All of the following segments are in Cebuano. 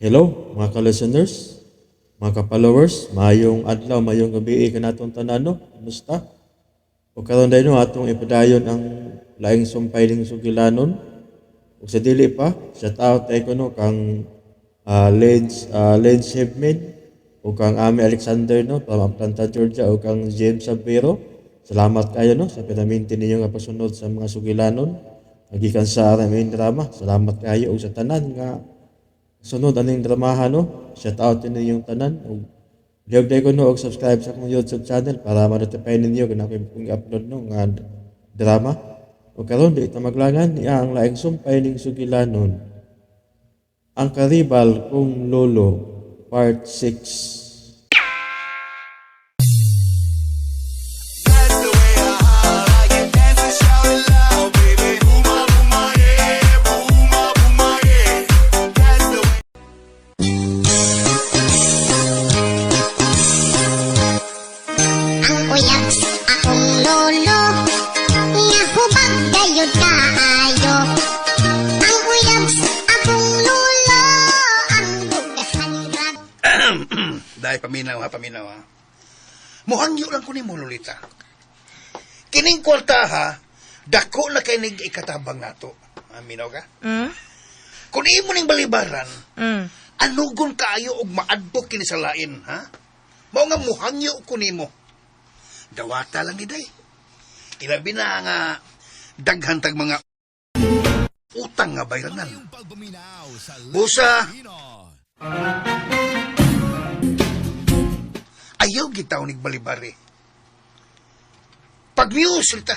Hello mga ka-listeners, mga ka-followers, maayong adlaw, maayong gabi kanatong tanan no. Kumusta? O karon dayno atong ipadayon ang laing sumpay ning sugilanon. Ug sa dili pa, shout out kay kuno kang Lance Hebman o kang Ami Alexander no from Atlanta, Georgia, o kang James Sabero. Salamat kayo no sa pinaminti ninyo nga pasunod sa mga sugilanon gikan sa RMN Drama. Salamat kayo og sa tanan nga sunod aning dramaha no. Shout out ninyong tanan ug lihok ko no og subscribe sa akong YouTube channel para ma-notify ninyo kung ako yung i-upload no nga drama. O karon di ta maglangan, iya ang laing sumpay ning sugilanon. Ang Karibal Kong Lolo Part 6. Ang uyab sa akong lolo nga hubag gayud kaayo. Ang uyab sa akong lolo ang dugahan rag. Dahil paminaw ha, paminaw ha. Muhangyo lang ko ni mo, Lolita. Kining kwarta ha, dako na kay nig ikatabang nato. Aminaw ka? Mm? Kung imo ning balibaran, anugon kaayo og maadto kini sa lain, ha? Mao nga muhangyo ko nimo. Dawata lang ni day. Ilabi na nga daghan tag mga utang nga bayranan. Busa, ayaw gitaw nig balibari. Pag muse ta,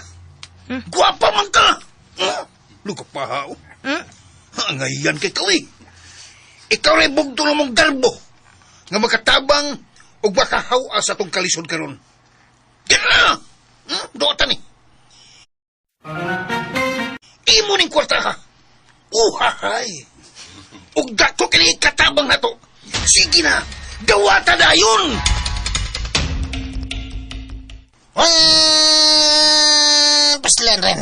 guwapa man ka! Lugo pa ha, oh. Angayan kay kawi. Ikaw rin bugto na mong garbo nga makatabang o makahawa sa itong kalisod karon. Gana! Doota ni. Imo ning kwarta ha. Uhahay. Ug dako kini katabang nato. Sige na, dawata dayon. Ah, paslan rin.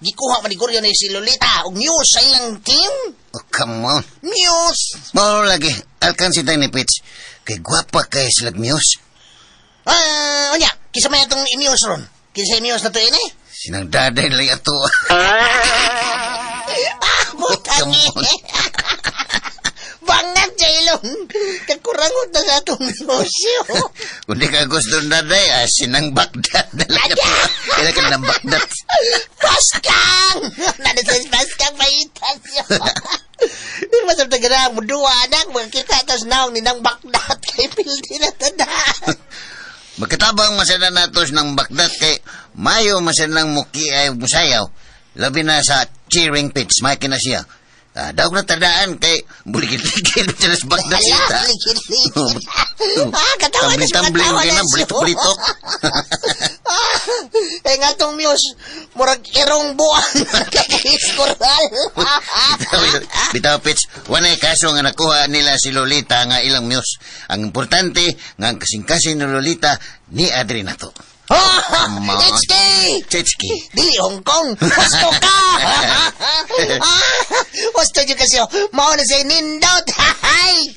Gikuha man ni Goryo ni si Lolita og Muse sa ilang team. Oh, come on. Muse! Mao lagi, alkan si Tiny Pitch. Kay gwapa kay sila Muse. Ah, unya, kisa may atong i-Muse ron. Kisa i-Muse na to ini? Sinang daday lang ato. Ah, butang Come on. eh. Bangat sa ilong. Kakurangot na sa atong negosyo. Kung di ka gusto ng daday, sinang bakdat na lang ato. Kaya ka ng bakdat. Paskang! Nandito sa Paskang pahitas yun. Di ba sa tagana mo duwa anak, makita tas naong ni nang bakdat kay pildi na tanda. Magkatabang masada natos ng bakdat kay mayo masanang muki ay musayaw. Labi na sa cheering pitch, may na siya. Daog na tadaan kay buligid-ligid sila sa bakdat Ala, sita. ligid-ligid. Ah, katawa na siya, Tumbling-tumbling katawa kay na na, siya. bulitok-bulitok. Ah, eh nga tong Muse, murag irong buwan kapuis koral. Bitaw, Pitch, wanay kaso nga nakuha nila si Lolita nga ilang muse. Ang importante, nga ang kasing-kasing ni Lolita ni Adri na to. Ah, Come on. HK! Chechki. Dili Hong Kong! Husto ka! Ah, husto dyan kasi, oh. Mao na sa'yo nindot! Hay!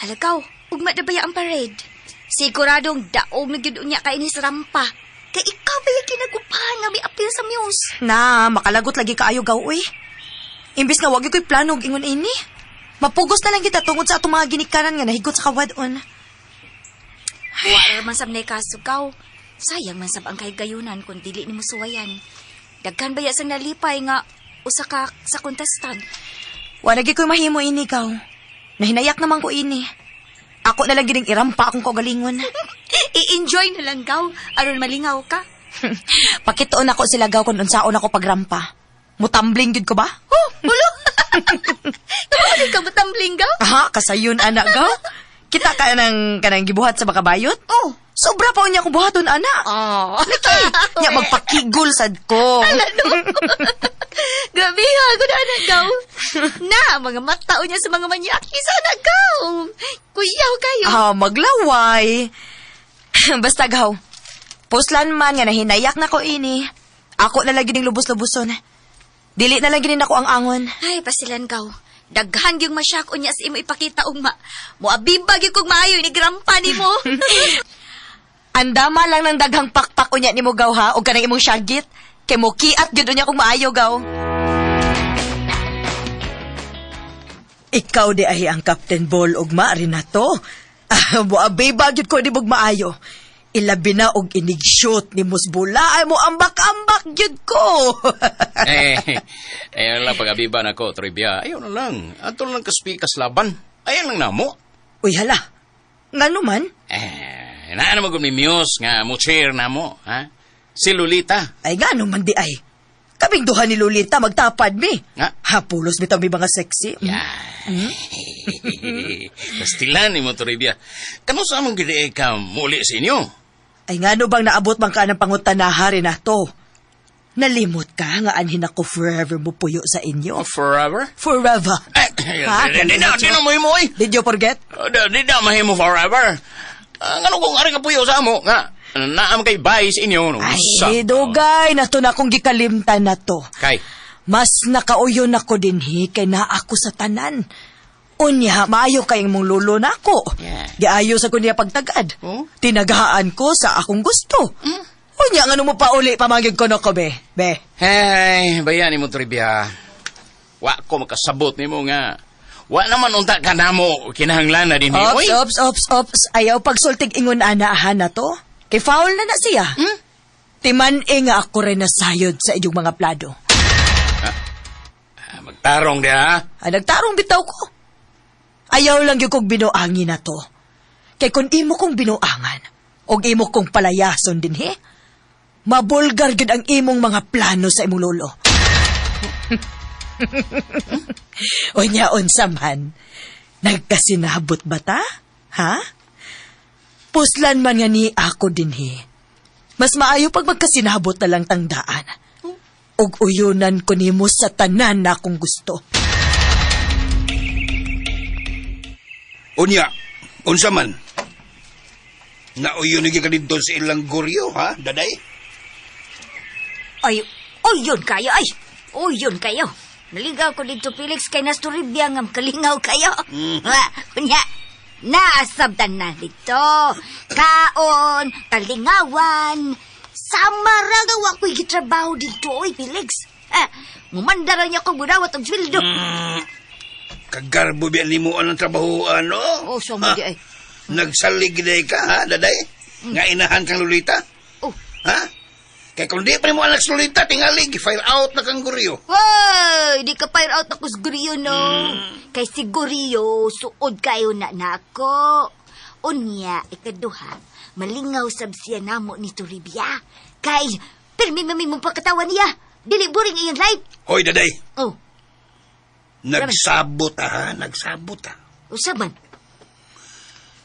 Alagaw, ugma na baya ang parade? Siguradong daog na gyud unya kay ni sa rampa. Kay ikaw ba yung kinagupahan nga may apil sa Muse? Na, makalagot lagi kaayo gaw, uy. Imbis nga wag ko'y plano og ingon ini. Mapugos na lang kita tungod sa atong mga ginikanan nga nahigot sa kawadon. Wa ra man sab nay kaso gaw. Sayang man sab ang kahigayunan kung dili nimo suwayan. Daghan baya sang nalipay nga usa ka sa contestant. Wa lagi ko'y mahimo ini gaw. Nahinayak naman ko ini. Ako na lang gining irampa akong kaugalingon. I-enjoy na lang gaw aron malingaw ka. Pakituon ako sila gaw kung unsaon ako pagrampa. Mutambling gyud ko ba? Oh, ulo. Tumali ka mutambling gaw? Aha, kasayon anak gaw. Kita ka ng kanang gibuhat sa makabayot? Oh. Sobra pa unya akong buhaton ana. Oh. Lagi. Nya magpakigol sad ko. Grabe ha, gud anak gaw. Na, mga mata niya sa mga manyaki sa anak gaw. Kuyaw kayo. Ah, maglaway. Basta gaw. Puslan man nga nahinayak na ko ini. Ako na lagi ning lubos-luboson. Dili na lang ginin ako ang angon. Ay, pasilan gaw. Daghan gyud masyak unya sa imo ipakita ugma. Moabiba gyud kog maayo ni grampa nimo. Andama lang ng daghang pakpak unya nimo gaw ha og kanang imong syagit. Kay mo kiat gyud unya kung maayo gaw. Ikaw di ay ang Captain Ball ug ma Renato. Ah, moabiba gyud ko nimo og maayo. Ilabi na og inig-shoot ni Musbula ay mo ambak-ambak gyud ko. Eh, ayun lang pag-abiba na ko, Trivia. Ayaw na lang. Ato lang kaspikas laban. Ayaw lang namo. Uy hala. Ngano man? Eh, naa naman kung ni Muse nga mo cheer na mo, ha? Si Lolita. Ay ngano man di ay. Kaming duha ni Lolita magtapad mi. Nga? Ha, pulos bitaw mi mga sexy. Mm. Yeah. Pastilan ni mo, Trivia. Kano sa among gini ka muli sa inyo? Ay ngano bang naabot man ka ng pangutanaha Renato? Nalimot ka nga anhin ako forever mo puyo sa inyo. Forever? Forever. Eh, Ha? di na, di na mahimo eh. Did you forget? Di na mahimo forever. Ngano kung ari ka puyo sa amo, nga, naam kay bay sa inyo. No? Ay, dugay na to na akong gikalimtan na to. Kay, Mas nakauyon ako dinhi kay naa ako sa tanan. Unya, maayo kay imong lulo nako. Yeah. Giayo sa ko niya pagtagad. Oh? Tinagahaan ko sa akong gusto. Unya, ngano mo pa uli pamangyod ko no ko, be? Be. Hey, bayani mo, Trivia. Wa ko makasabot nimo nga. Wa naman unta ka namo kinahanglan na din Ops, oy. ops, ops, ops. Ayaw pagsultig ingon ana na to. Kay foul na na siya. Timan e nga ako rin nasayod sa inyong mga plado. Ah, magtarong di ha. Ay, nagtarong bitaw ko. Ayaw lang yung kong binuangin na to. Kay kung imo kong binuangan, og imo kong palayason din he, mabulgar gyud ang imong mga plano sa imong lolo. Unya unsa man, nagkasinabot ba ta? Ha? Puslan man nga ni ako dinhi. Mas maayo pag magkasinabot na lang tangdaan. Og uyunan ko nimo sa tanan na akong gusto. Unya, unsa man? Nauyon ka dito sa ilang guryo, ha, daday? Ay, uyon kayo ay. Uyon kayo. Naligaw ko dito Felix kay Nasturibia nga kalingaw kayo. Ha, unya, naasabtan na dito. Kaon, kalingawan. Sama ra nga wa ko'y gitrabaho dito, oy Felix. Ha, mumanda ra niya ko budawat og sweldo. Kagarbo biyan nimo ang trabaho, ano? Oh, so mo di ay. Nagsalig day ka, ha, daday? Nga inahan kang Lolita? Oh. Ha? Kay kung di pa nimo anak si Lolita, tingali, fire out na kang guryo. Hoy, di ka fire out ako sa Guriyo, no? Kay si Guriyo, suod kayo na nako. Unya, ikaduha, malingaw sab siya namo ni Toribia. Kay, pirmi mami mong pagkatawan niya. Dili boring iyong life. Hoy, daday, Oh, nagsabot ha, nagsabot ha. usa man.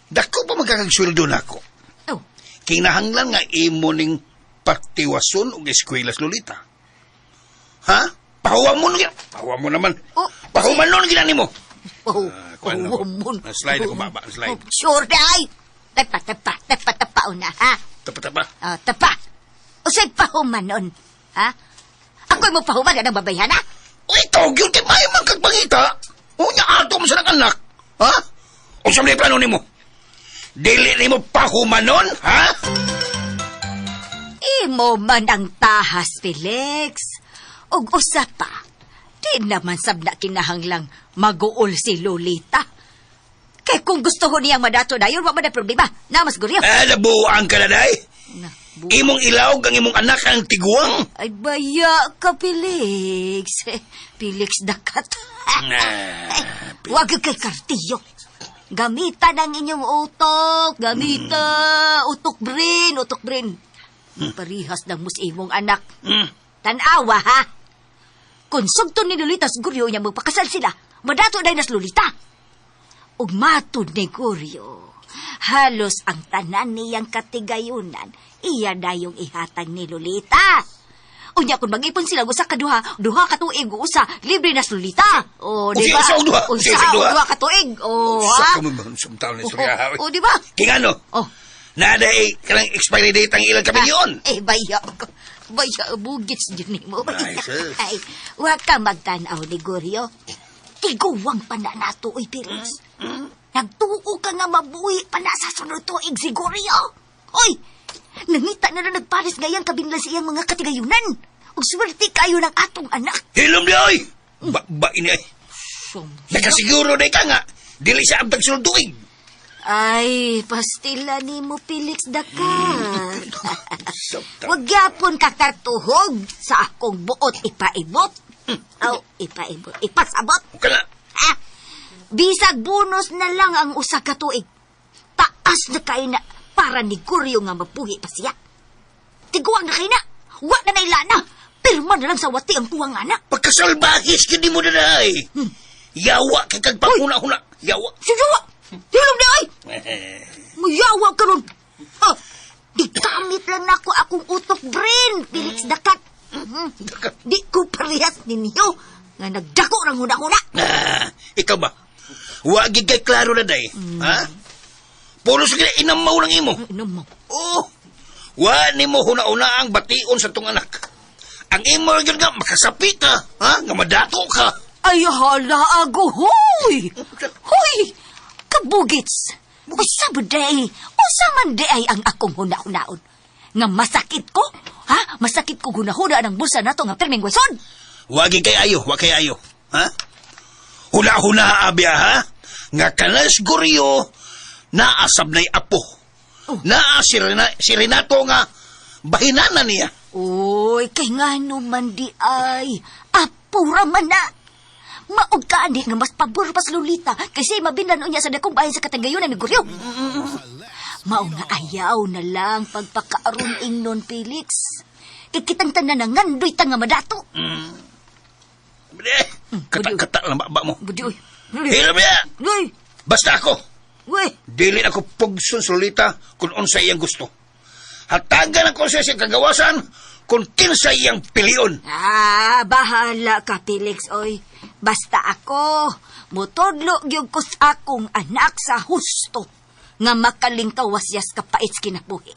Dako pa magkakagsweldo nako. Oh, Kinahanglan nga imo ning patiwason og eskwela sa Lolita. Ha? Pahuwa mo nun. Pahuwa mo naman. Oh, Pahuman nun gina nimo. oh, Kuan oh, ako. mon. Slide ako baba, slide. Oh, sure na ay. Tapa, tapa, tapa, tapa una, ha? Tapa tapa. Oh, tapa. Usay pahuman nun, ha? Ako'y mo pahuman na ng babayhan, ha? Uy, ikaw gyud kay maayo man kag pangita. Unya ato mo sa nang anak. Ha? Unsa man plano nimo? Dili nimo pahumanon, ha? Imo man ang tahas, Felix. Ug usa pa, di naman sab na kinahanglang maguol si Lolita. Kay kung gusto ko niyang madato dayon, wa man na problema. Namas guryo. Eh, nabuang ka na day. Na, Imong ilawg ang imong anak ang tiguang. Ay, baya ka, Felix. Felix dakat. Wag kay kartiyo. Gamitan ang inyong utok. Gamita. Utok brain, utok brain. Parihas ng mus imong anak. Tanawa, ha? Kung sugto ni Lolita sa Guryo niya magpakasal sila, madato na nas Lolita. Ug matud ni Guryo, halos ang tanan niyang katigayunan, iya dayong ihatag ni Lolita. Unya kung mag-ipon sila usa ka duha, duha ka tuig usa, libre na Lolita. O, di ba? Usa, usa, duha. Usa, Usa, duha. duha ka tuig. O, Sa ha? ka mo ba? Sa taon ni Surya. O, di ba? King ano? Oh. Nada eh, kanang expiry date ang ilang kamilyon. Eh, bayo ko. Baya, bugits dyan ni mo. Ay, sus. Ay, wa ka magtanaw ni Goryo. Tiguwang pa na nato, oy, Felix. Nagtuo ka nga mabuhi pa na sa sunod tuig si Goryo. Oy, nangita na na nagpares ngayang kabinlan sa iyang mga katigayunan. Ug swerte kayo ng atong anak. Hilom di oy! Ba, ba ini ay. Nakasiguro na ka nga. Dili siya abtag sunod tuig. Ay, pastila ni mo, Felix Dakar. Wag gyapon kakartuhog sa akong buot ipaibot. Aw, ipaibot, ipasabot. Kana. Ah, bisag bonus na lang ang usa ka tuig. Taas na kay na para ni Guryo nga mapuhi pa siya. Tiguang na kay na. Wa na nailana. Pirma na lang sa wati ang tuwang anak. Pagkasalbahis ka di mo na ay. Yawa kay kag paguna-huna. Yawa. Siyawa! Hilom di ay! Muyawa ka ron! Ah, di gamit lang nako akong utok brain, Felix Dakat. Mhm. Di ko parehas ninyo nga nagdako ng huna-huna. Ah, ikaw ba? Wagi kay klaro na day. Ha? Pulos ka inamaw lang imo. Ano mo? Oh, wa nimo huna-una ang bation sa tong anak. Ang imo gyud nga makasapi ka, ha? Nga madato ka. Ay, hala, ago, huy! Huy! Kabugits! Usa ba day? Usa man day ay ang akong huna-hunaon. Nga masakit ko, ha? Masakit ko hunahuna ng bulsa nato nga pirming wason. Wagi kay ayo, wa kay ayo. Ha? Huna-huna abya ha? Nga kanas guryo naasab na'y apo. Naa si, si Renato nga bahinana niya. Uy, kay nga man di ay, apura man na. Maog ka ani nga mas pabor pa sa Lolita kasi mabinlan niya sa dakong bahay sa katagayon ni Guryo. Mao nga ayaw na lang pagpakaaron ingnon Felix. Kay kitang tanan na ngandoy ta nga madato. Eh, kata-kata lang ba mo. Budi oy. Hilom niya! Uy, Basta ako, uy. dili ako pugson sa Lolita kung unsa iyang gusto. Hatagan ako siya sa kagawasan kung kinsa iyang pilion. Ah, bahala ka, Felix, oy. Basta ako, mutudlo gyud ko sa akong anak sa husto nga makalingkawas siyas kapait sa kinabuhi.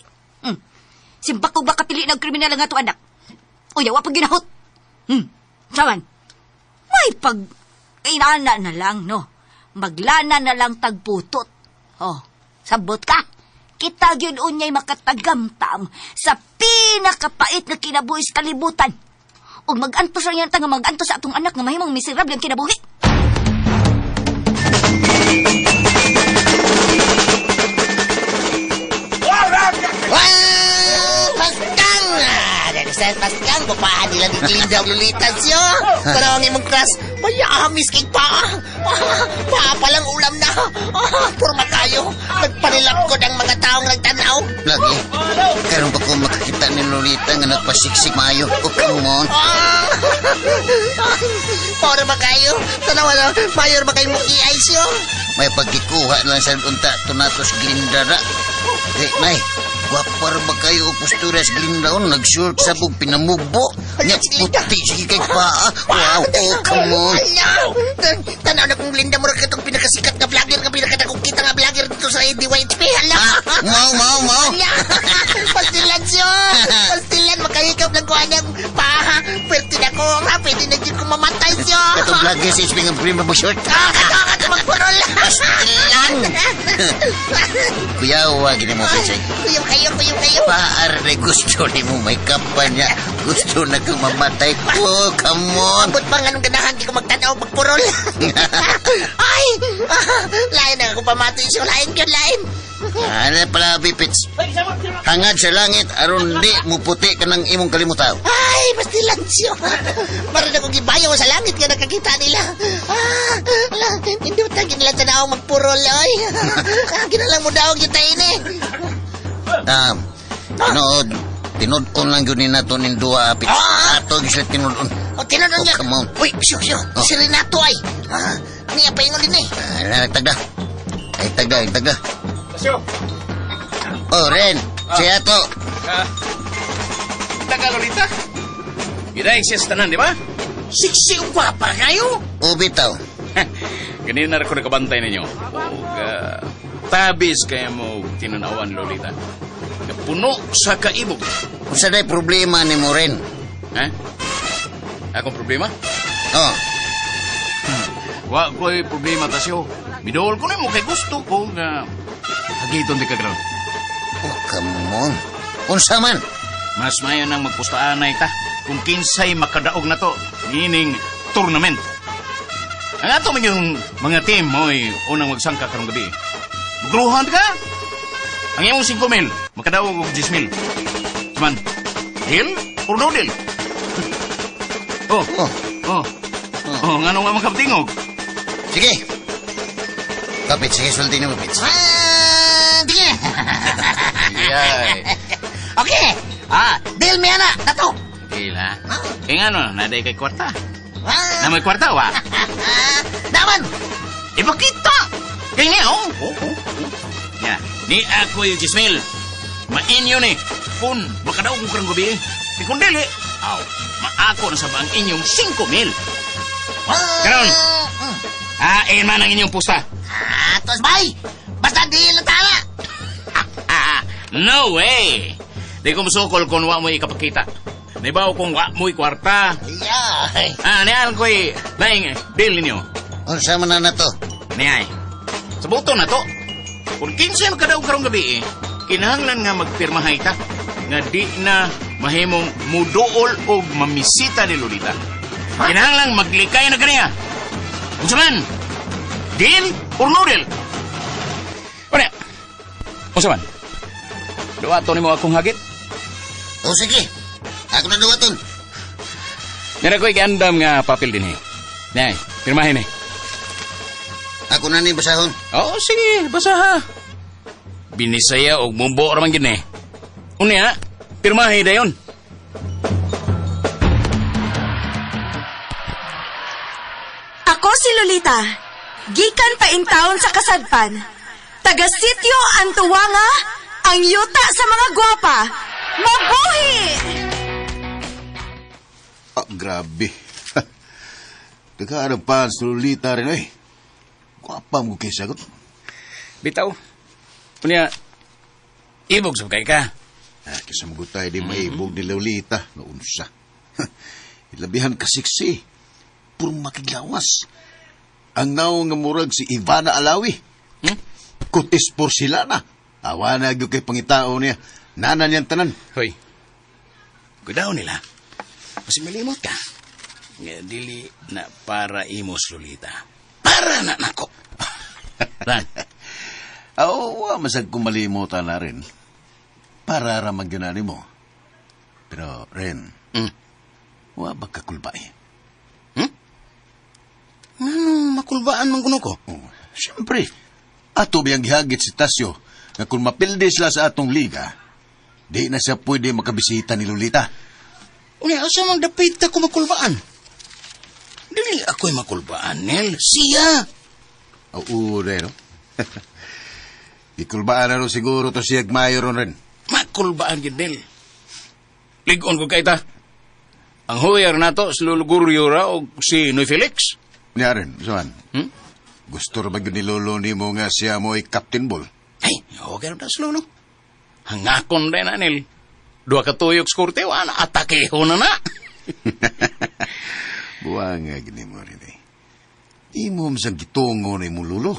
Simpak ko ba kapili ng kriminal ang ato anak? Uy, wa pag ginahot. Saman, may pag inana na lang, no? Maglana na lang tagputot. Oh, sabot ka. Kita gyud unyay makatagamtam sa pinakapait nga kinabuhi sa kalibutan. Ug mag-antos ra yan ta nga mag-antos sa atong anak nga mahimong miserable ang kinabuhi. Wow! Paskang! Dahil sa Paskang, bapaan nila ni Glinda og Lolitas yo. Pero ang imong crush, mayamis kay paa. Paa palang ulam na. Purma kayo. Nagpanilap ko ang mga taong nagtanaw. Lagi. Karon pa ko makakita ni Lolita nga nagpasiksik maayo. Oh, come on. Pora ba kayo? Tanawa na, mayor ba kayo muki eyes yo? May pagkikuha lang sa unta tunatos Glinda ra. Eh, nay, gwapar ba kayo o postura sa Glinda on? Nag-short sa bug, pinamubo. Nya, puti sige kay paa. Wow, oh, come on. Ala! Tanaw na kong Glinda mo katong pinakasikat nga vlogger nga pinakadakong kita nga vlogger dito sa DYHP. Hala! Ah, mau, mau, mau. Ala! Pastilan siya! Pastilan! Makahikap lang ko anyang paha. Pwede na ko nga. Pwede na dyan ko mamatay siya. Katong vlogger sa HP nga prima mo short. Ah, kato magpurol. Pastilan! Kuyawa, gini mo, Pitsay. Kuyaw kayo, kuyaw kayo. Paar na gusto ni mo may kampanya. Gusto na kang mamatay. Oh, come on. Abot pa nga nung ganahan, di ko magtanaw, magpurol. Ay! Lain na ako pamatoy siya. Lain yun, lain. Ano pala, Pipits? Hangad sa langit, aron di muputi ka ng imong kalimutaw. Ay, pastilan siya. Maroon akong gibayaw sa langit nga nakakita nila. Ah, ala, hindi mo tagi nila tanaw magpurol, oy. Ginalang mo daw yung tayo ni. Tinuod. Tinud-on lang yun ni nato ning duha, Pits. Ah! Ato, sila tinud-on. O, tinuod Oh, niya. come on. Uy, siyo, siyo. Oh. Si Renato ay. Ah, niya pa ingon din eh. Ah, tagda. Ay, tagda, ay, tagda. Oh, Ren, siya to. Taka, Lolita. Gidaig siya sa tanan, di ba? Siksi ug gwapa kayo. O, bitaw. Ganina ra ko nakabantay ninyo. Og, tabis kaya mo tinunawan, Lolita. Nga puno sa kaibog. Unsa day problema ni mo rin? Ha? Akong problema? Oh, Wa ko'y problema tasyo. Midool ko nimo kay gusto ko nga hagiton di ka karon. Oh, come on. Unsa man? Mas mayo nang magpustaan na ita kung kinsay makadaog na to nining tournament. Ang ato man yung mga team mo'y unang magsangka karong gabi. Bugluhan ka! Ang imong 5 mil, makadaog og 10 mil. Man, deal or no deal? Oh, Oh, oh, oh, ngano nga makabtingog? sige. Kapit, sige, sulti ni mo, Pits. Ah, sige. Yay. Okay. Ah, deal mi ana, tato. Deal ha? Kaya nga no, naday kay kwarta. Ah, Na may kwarta, wa? Daman. Ipakita! Kaya nga, oh! Oh, oh, oh. Ya, ni ako yung Jismil. Mainyo ni. Kung makadaog ko karong gabi, eh. Kung dili, aw, maako na sa ang inyong 5 mil. Karon. Ah, eh man ang inyong pusta. Ah, tos bay. Basta deal na tama. Ah, no way! Di ko musukol kung wa mo'y ikapakita. Naibaw kung wa mo'y kwarta. Yay. Ah, niyan ko'y laing deal ninyo. Unsa man na na to? Niyay, sa buto na to. Kung kinsay makadaog karong gabi eh, kinahanglan nga magpirmahay ta nga di na mahimong muduol og mamisita ni Lolita. Kinahanglan maglikay na kaniya. Unsa man? Deal or no deal? Unya. Unsa man? Duwato nimo akong hagit. Oh, sige. Ako na duwaton. Nira ko'y giandam nga papel din eh. Niyay, pirmahin eh. Ako na ni basahon. Oo, sige, basa ha. Binisaya og mumbo raman gid ni. Unya, pirmahe dayon. Ako si Lolita. Gikan pa in town sa Kasadpan. Taga sitio Antuwanga, ang yuta sa mga gwapa. Mabuhi! Ah, grabe. Nagkaarap pa sa Lolita rin eh. Gwapa mo kay sagot. Bitaw. Unya, ibog sa kay ka. Ah, kaysa magutay di maibog ni Lolita. Noon siya. Ilabihan ka siksi. Puro makiglawas. Ang naong nga murag si Ivana Alawi. Hmm? Kutis porselana. Awa na gyud kay pangitao niya. Nana niyang tanan. Hoy. Kudaw nila. Kasi malimot ka. Nga dili na para imos Lolita. Para na nako. Lan, Oo, wa masag kung malimutan na rin. Para ramang yun na mo. Pero, Ren, wa ba kakulbay? Ano, makulbaan man kuno ko? Oh, siyempre, ato biyang gihagit si Tasyo nga kung mapildi sila sa atong liga, di na siya pwede makabisita ni Lolita. Unya, asa man dapit ako makulbaan? Dili ako'y makulbaan, Nel. Siya! Oo, rin, no? Gikulbaan na ro siguro to siya mayo ron rin. Makulbaan gid, Nel. Ligon ko kay ta. Ang huyar nato si Lolo Guryo ra o si Noy Felix. Niya rin, saan? Hmm? Gusto ra ba gyud ni Lolo ni mo nga siya mo ay Captain Ball? Ay, okay ra si Lolo. Hangakon rin na, Nel. Duha ka tuyok sa korte, wala, atakeho na na. Buwang nga gini mo rin eh. Imo masang gitungo na imo Lolo.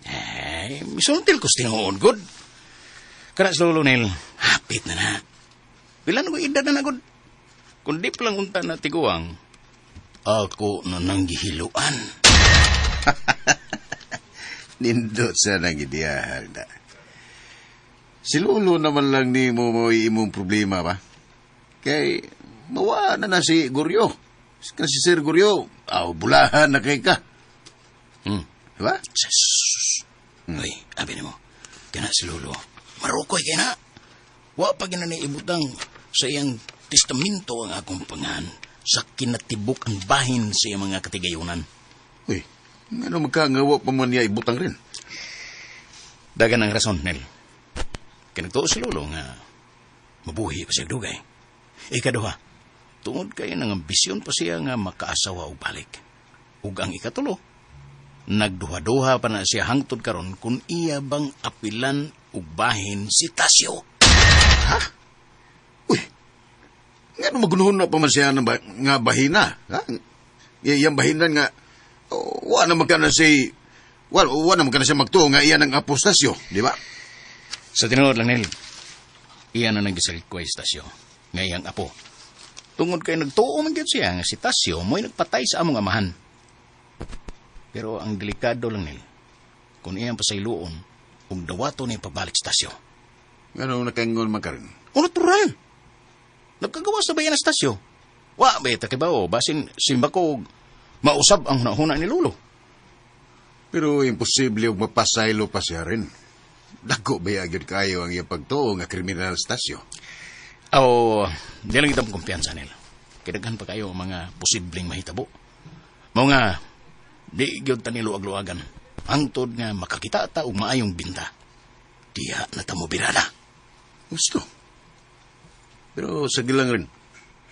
Eh, misuntil ko sa tinuod, good. Kana sa Lolo, Nel, hapit na na. Pila na ko edad na na, good. Kung di pa lang unta na tiguang, ako na nang gihiluan. Nindot sa nang ideal na. Si Lolo naman lang ni mo mo'y imong problema ba? Kay, mawa na na si Guryo. Kasi si Sir Guryo, aw, bulahan na kay ka. Diba? Sus. Uy, abi nimo. Kana si Lolo. Marukoy kay na. Wa pa gina ni ibutang sa iyang testamento ang akong pangan sa kinatibuk ang bahin sa iyang mga katigayunan. Uy, ano magkangawa pa man niya ibutang rin? Dagan ang rason, Nel. Kinagtuo si Lolo nga mabuhi pa siya dugay. Ikaduha, tungod kay nang ambisyon pa siya nga makaasawa og balik. Ug ang ikatulo, nagduha-duha pa na siya hangtod karon kung iya bang apilan og bahin si Tasyo. Ha? Uy, nga no magunuhon na pa man siya ng nga bahina. Ha? Iyang bahina nga, wa na magka na si, well, wa na magka na siya magtuo nga iyan ang apostasyo, di ba? Sa tinuod lang, Nel, iyan ang nagisakit ko ay Tasyo, nga iyang apo. Tungod kay nagtuo man gyud siya nga si Tasyo mo'y nagpatay sa among amahan. Pero ang delikado lang, Nel, kung iyang pasayloon, ug dawato ni pagbalik si Tasyo. Nga no nakaingon man ka rin. O natural. Nagkagawas na ba yan ang Tasyo? Wa, ba takibaw, basin simba ko mausab ang hunahuna ni Lolo. Pero imposible og mapasaylo pa siya rin. Dako ba gyud kayo ang iyang pagtuo nga kriminal Stasyo? O, di lang kitang kumpiyansa nila. Kidaghan pa kayo ang mga posibleng mahitabo. Mao nga, di gyud ta niluag-luagan. Hangtod nga makakita ta og maayong binta. Diha na ta mo birada. Gusto. Pero sige lang rin.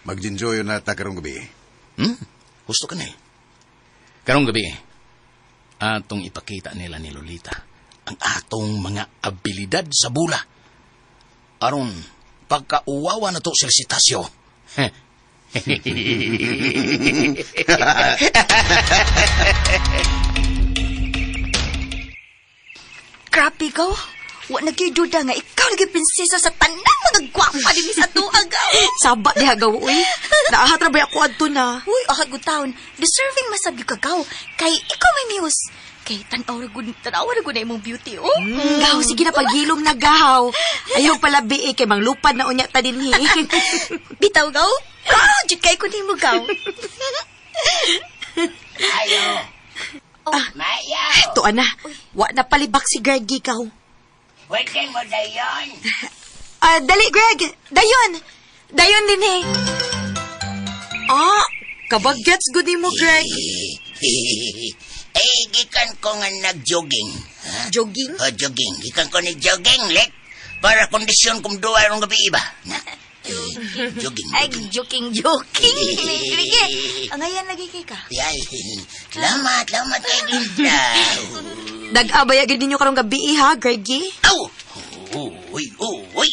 Mag-enjoy na ta karong gabi. Gusto ka nil. Karong gabi, atong ipakita nila ni Lolita ang atong mga abilidad sa bula. Aron, pagkauwawa na to sila si Tasyo. Grabe gaw. Wa na gyud duda nga ikaw lagi prinsesa sa tanang mga gwapa dinhi sa tuwa gaw. Saba diha gaw, uy. Naahat ra ba ako adto na? Uy, ahad gud taon. Deserving masab gyud ka gaw. Kay ikaw may muse. Kay tan-aw ra gud, tan-aw ra gud na imong beauty, oh. Gaw, sige na paghilom na gaw. Ayaw pala bi kay manglupad na unya ta dinhi. Bitaw gaw. Proud jud kay ko nimo gaw. Ayo. Maya. Tuan na. Wa na palibak si Greg ikaw. Pwede mo dayon. Ah, dali Greg. Dayon. Dayon din eh. Ah, kabagyats gud nimo Greg. Eh, gikan ko nga nag-jogging. Ha? Jogging? Oh, jogging. Gikan ko ni jogging, lek. Para kondisyon kong duwa rong gabi iba. Na. Eh, jogging. Ay, joking, joking. Ligi. Ang ayan lagi kay ka. Ay, salamat, salamat kay Glinda. Nag-abaya gid ninyo karong gabi ha, Greggy? Aw! Uy, uy.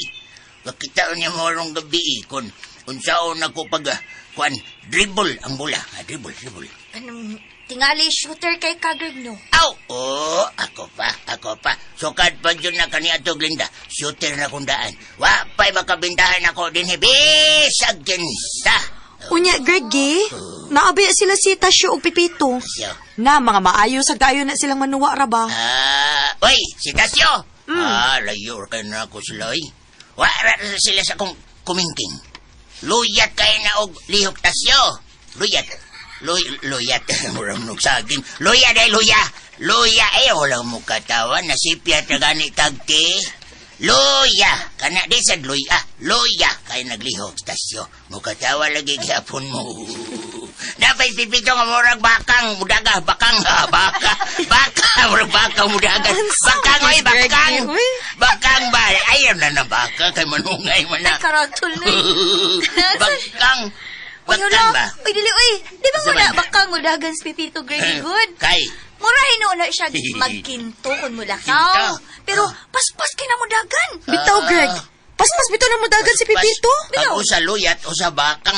Makita niya mo rong gabi kung unsaon ako pag kuan dribble ang bola. Ah, dribble, dribble. Anong tingali shooter kay ka, Greg, no? Aw! Oh, ako pa, ako pa. Sukad pa dyan na kaniya to, Glinda. Shooter na kung daan. Wa pa'y makabindahan ako din. Bisag kinsa. Unya, Greggy, naabaya sila si Tasyo ug Pipito. Tasyo. Na, mga maayo sa gayo na silang manuwa ra ba? Ah, oy, si Tasyo. Ah, layo kayo na ako sila, oy. Wa ra sila sa kong kumingking. Luyat kayo na og lihok Tasyo. Luyat. Luyat. Murang nog saging. Luya day, luya. Luya, eh, wala mo katawan. Nasipya ta gani tagti. Luya. Kana di sad luya. Luya. Kay naglihok Tasyo. Mukatawa lagi gihapon mo. Napay pipito nga murag bakang mudaga bakang ha, baka baka murag bakang mudaga bakang oy bakang bakang ba ayaw na na baka kay manungay man na Ay, karatol na. bakang Uy, bakang ba Uy, dili, uy. Di ba Sa muna man? bakang mudagan si Pipito, Greg, good? Kay Mura hinuon siya magkinto kung mulakaw. Kinto? Pero paspas kay na mudagan. Bitaw, Greg. Paspas bitaw na mudagan si Pipito. Pag usa luyat usa bakang.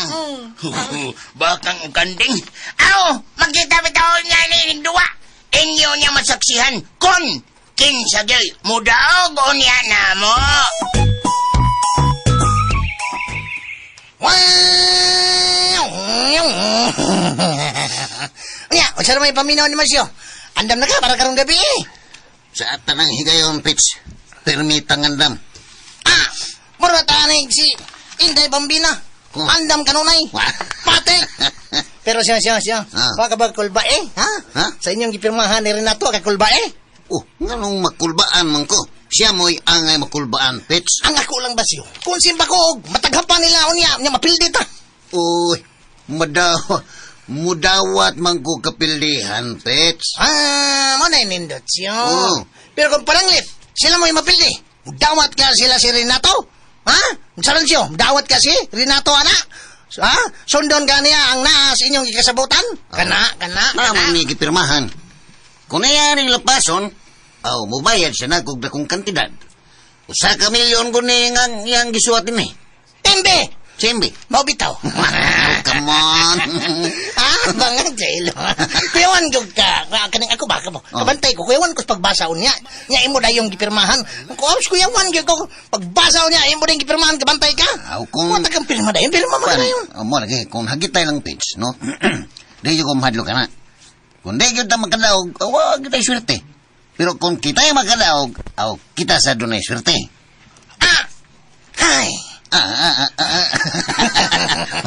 Bakang ug kanding. Aw, magkita bitaw niya ni duwa. Inyo niya masaksihan kon kinsa gyud mudaog unya na mo. Nya, unsa na may paminaw ni Masyo? Andam na ka para karong gabi eh. Sa tanang higayon, Pitch. Permitang andam. Ah, mura tanay si Inday Bambina. Oh. Andam kanunay. Pati. Pero siya, siya, siya. Ah. Baka ba kulba eh? Ha? Ha? Sa inyong gipirmahan ni Renato kay kulba eh? Oh, nganong makulbaan man ko? Siya mo'y angay makulbaan, Pitch. Ang ako lang ba siyo? Kung simba ko, og mataghapan nila unya, nya mapildi ta. Uy, mudawat man ko kapilihan, Pitch. Ah, mo na nindot siyo. Oh. Pero kung palanglit, sila mo'y mapildi. Mudawat ka sila si Renato. Ha? Saran siyo, mudawat ka si Renato, ana. Ha? Sundon ka niya ang naa sa inyong gikasabutan? Kana, kana, Naman kana. ni gipirmahan. Kung nayaring lapason, aw, mubayad siya na kung dakong kantidad. Usa ka milyon ko ni nga iyang gisuwat ni. Embe! Simbi. Mao bitaw. Oh, come on. Ah, bangag sa ilo. Kuyawan gyud ka. Kaning ako baka mo. Oh. Kabantay ko, kuyawan ko sa pagbasa unya. Nya imo dayong gipirmahan. Ko kuyawan gyud ko pagbasa unya imo dayong gipirmahan kabantay ka. Aw, kung- Wa ta kang pirma dayon, pirma man dayon. Oh, mo lagi kung hagitay lang page, no? Di ko mahadlo ka na. Kung di gyud ta makadaog, wa gyud tay swerte. Pero kung kita'y makadaog, aw kita sa dunay swerte. Ah! Ay. Ah, ah, ah, ah, ah.